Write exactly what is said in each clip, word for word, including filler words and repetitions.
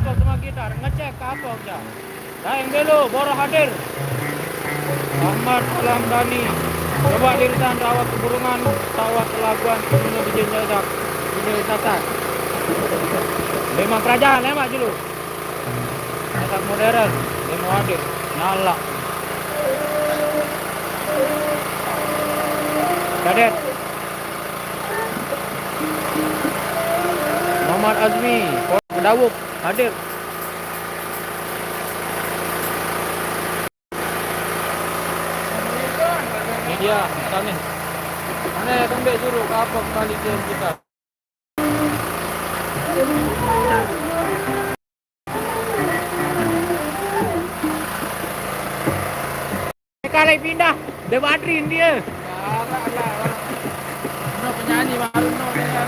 Kau semua gitar ngecek ke apa aja. Daeng Belo, Boro hadir. Ahmad Alamdani, Coba Lirisan, Rawa Keburungan, Sawah Kelabuan, Gunung Bijen Nyedak, Gunung Sasak. Memang kerajaan, memang dulu. Pasar modern, demo hadir. Nyala. Kadet. Muhammad Azmi, Dawuk, hadir. Ini dia, misalnya. Mana kembali suruh ke apa kembali dia kita? Kali pindah, dia batrin dia. Udah penyanyi baru no dia.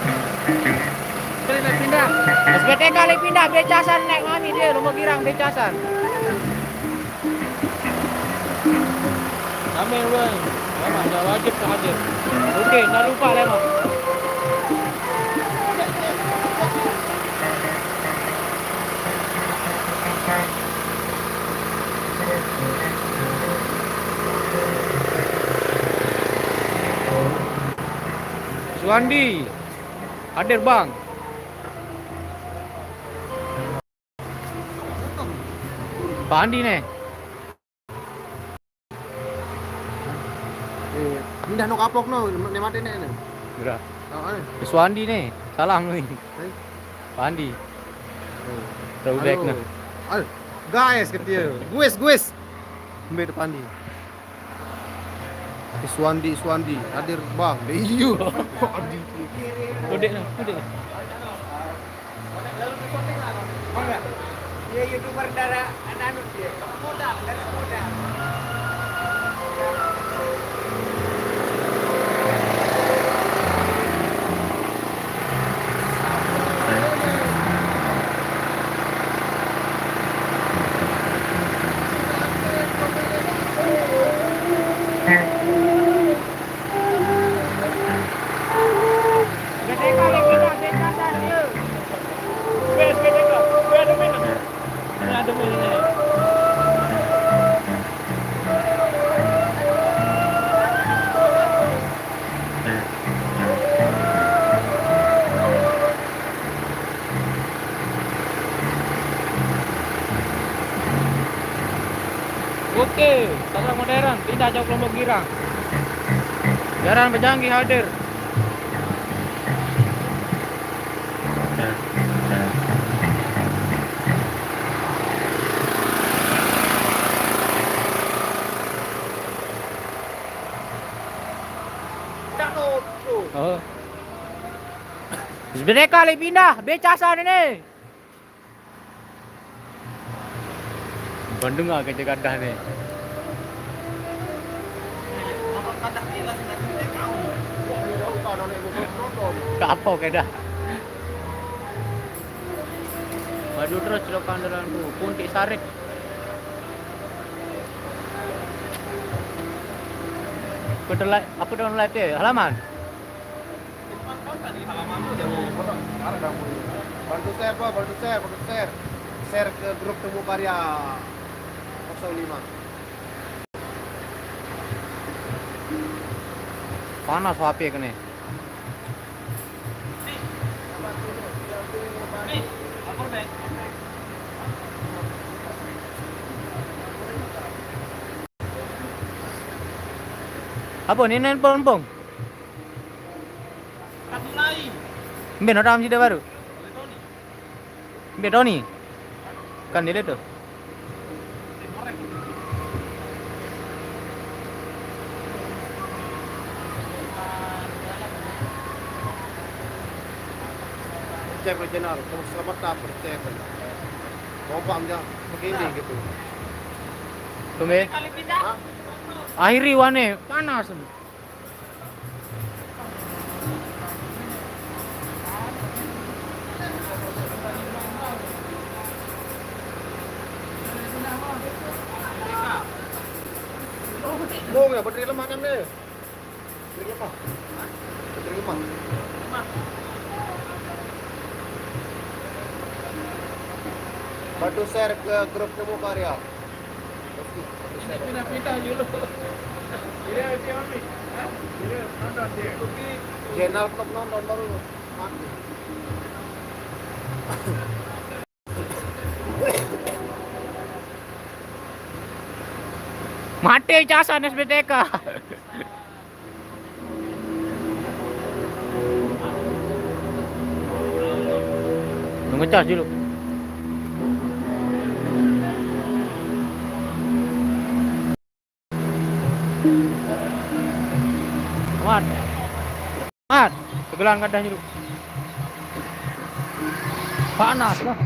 Kali pindah. S B T kali pindah, becasan naik mami dia, rumah girang becasan. Amin, Wan. Lemak dah wajib tak hadir. Okey, tak lupa Lemak. Suwandi, hadir bang. Pandi nih. Eh, pindah no kapok no, ne mate ne. Udah. Oh, eh. Suwandi nih, salam nih. Eh. Pandi. Oh. Throwback no. Halo. Guys, kata dia. Guys, guys. Ambil depan dia. Suwandi, Suwandi, hadir bang. Iyo. Udah no, udah. Iya, YouTuber darah anak-anak dia. Modal, darah modal. Okey, pasar modern, tidak jauh Kelompok Girang. Jaran Bejanggi hadir. Oh. Sebenarnya kali pindah, becasan ini. Bandung ah kerja gadah ni. Tak apa kedah. Maju terus celokan dalanku. Puntik sarit. Apa dalam live dia? Halaman? Bantu share, Pak, bantu share, bantu share. Share ke grup Temu Karya kosong lima. Panas H P kene. Apa ni handphone, Pong? Mbe no dalam sida baru? Mbe Tony. Kan dia tu. Cek channel, terus selamat tak percaya. Lompat dia begini gitu. Tumbe. Hah? Akhiri wane panas. Mau ya, bateri lemah kan deh. Bateri lemah. Bateri lemah. Bantu share ke grup Temu Karya. Oke, bantu share. Pindah-pindah dulu. Dia dia ambil. Hah? Dia nonton dia. Jenal nonton baru mati. Mati casan S B T K. Ngecas dulu. Mat. Mat, segelan kadah dulu. Panas lah.